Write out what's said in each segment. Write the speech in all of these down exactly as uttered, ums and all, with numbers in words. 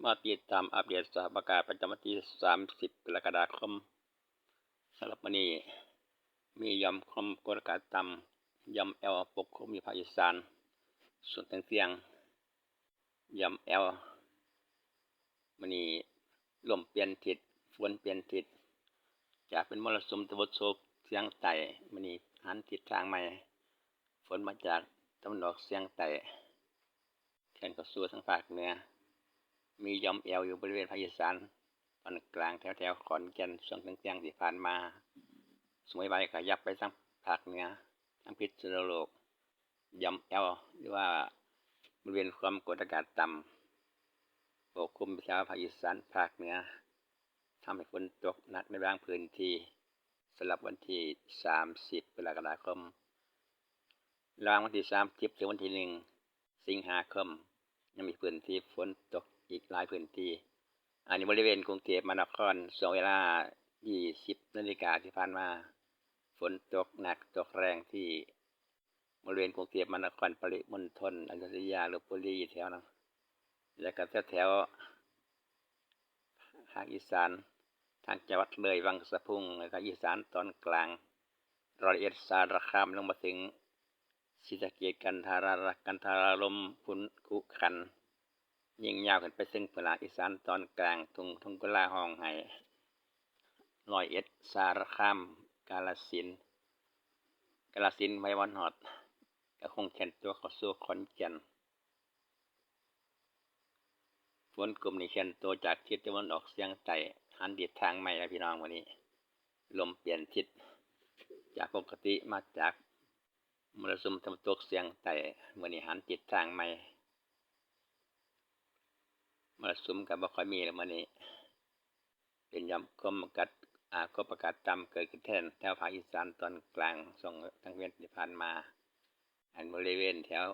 มาติดตามอัปเดตสภาพอากาศประจำวันที่ สามสิบ กรกฎาคม สำหรับมื้อนี้มีหย่อมความกดอากาศต่ำ หย่อมแอลปกคลุมอยู่ภาคอีสานส่วนเที่ยงๆ หย่อมแอลมื้อนี้ลมเปลี่ยนทิศ ฝนเปลี่ยนทิศ จากเป็นมรสุมตะวันตกเฉียงใต้ มื้อนี้หันทิศทางใหม่ ฝนมาจากตะวันออกเฉียงใต้ เคลื่อนเข้าสู่ทางภาคเหนือ มีหย่อมแอลอยู่บริเวณภาคอีสานตอนกลางแถวๆ ขอนแก่นช่วงเที่ยงๆ ที่ผ่านมา สมัยบ่ายขยับไปทางภาคเหนือ ทางพิษณุโลก หย่อมแอลหรือว่าบริเวณความกดอากาศต่ำปกคลุมแถวภาคอีสานภาคเหนือ ทำให้ฝนตกหนักในบางพื้นที่สำหรับวันที่ สามสิบ กรกฎาคม ระหว่างวันที่ สามสิบ ถึงวันที่ หนึ่ง สิงหาคม ยังมีพื้นที่ฝนตกอีกหลายพื้นที่ อันนี้บริเวณกรุงเทพมหานคร ช่วงเวลา ยี่สิบ นาฬิกาที่ผ่านมา ฝนตกหนักตกแรงที่บริเวณกรุงเทพมหานคร ปริมณฑล อยุธยา ลพบุรีแถวนั้น และก็แถวๆ ภาคอีสาน ทางจังหวัดเลย วังสะพุง แล้วก็อีสานตอนกลาง ร้อยเอ็ด สารคาม ลงมาถึงศรีสะเกษ กันทารา กันทารารม พุน คุขัน ยิ่งยาวขึ้นไปถึงพุ้นละ อีสานตอนกลาง ทุ่ง ทุ่งกุลาฮ้องไห้ ร้อยเอ็ด สารคาม กาฬสินธุ์ กาฬสินธุ์ ไว้วันฮอด ก็คงเคลื่อนตัวเข้าสู่ขอนแก่น ฝนกลุ่มนี้เคลื่อนตัวจากทิศตะวันออกเฉียงใต้ หันทิศทางใหม่แล้วพี่น้อง มื้อนี้ ลมเปลี่ยนทิศ จากปกติมาจากมรสุมตะวันตกเฉียงใต้ มื้อนี้หันทิศทางใหม่ มรสุมก็บ่ค่อยมีแล้วมื้อนี้ เป็นหย่อมความกดอากาศ อ่า ความกดอากาศต่ำเกิดขึ้นแทนแถวภาคอีสานตอนกลางช่วงทางเวียนที่ผ่านมา อันบริเวณแถว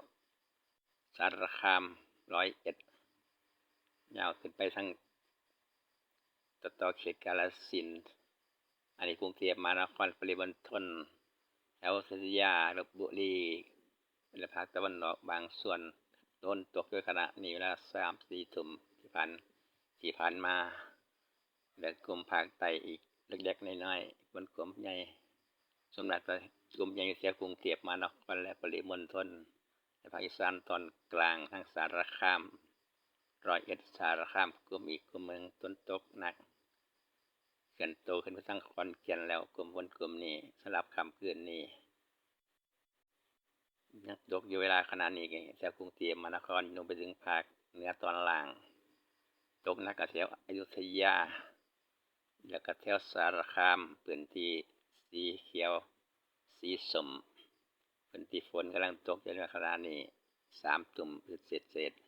สารคาม ร้อยเอ็ด ยาวขึ้นไปทางต่อๆ เขตกาฬสินธุ์ อันนี้กรุงเทพมหานคร ปริมณฑล แถวอยุธยา ลพบุรี และภาคตะวันออกบางส่วน ฝนตกอยู่ขณะนี้ เวลา สาม สี่ ทุ่มที่ผ่าน ที่ผ่านมา และกลุ่มภาคใต้อีกเล็กๆ น้อยๆ ฝนกลุ่มใหญ่ ส่วนมากจะกลุ่มใหญ่อยู่แถวกรุงเทพมหานคร และปริมณฑล และภาคอีสานตอนกลาง ทั้งสารคาม ร้อยเอ็ด สารคาม กลุ่มอีกกลุ่มหนึ่งฝนตกหนัก เคลื่อนตัวขึ้นไปทางขอนแก่นแล้ว กลุ่มฝนกลุ่มนี้ สำหรับค่ำคืนนี้ ยังตกอยู่เวลาขณะนี้ แถวกรุงเทพมหานคร ลงไปถึงภาคเหนือตอนล่าง ตกหนักก็แถวอยุธยา แล้วก็แถวสารคาม พื้นที่สีเขียว สีส้ม พื้นที่ฝนกำลังตกอยู่ในขณะนี้ สาม ทุ่มเศษๆ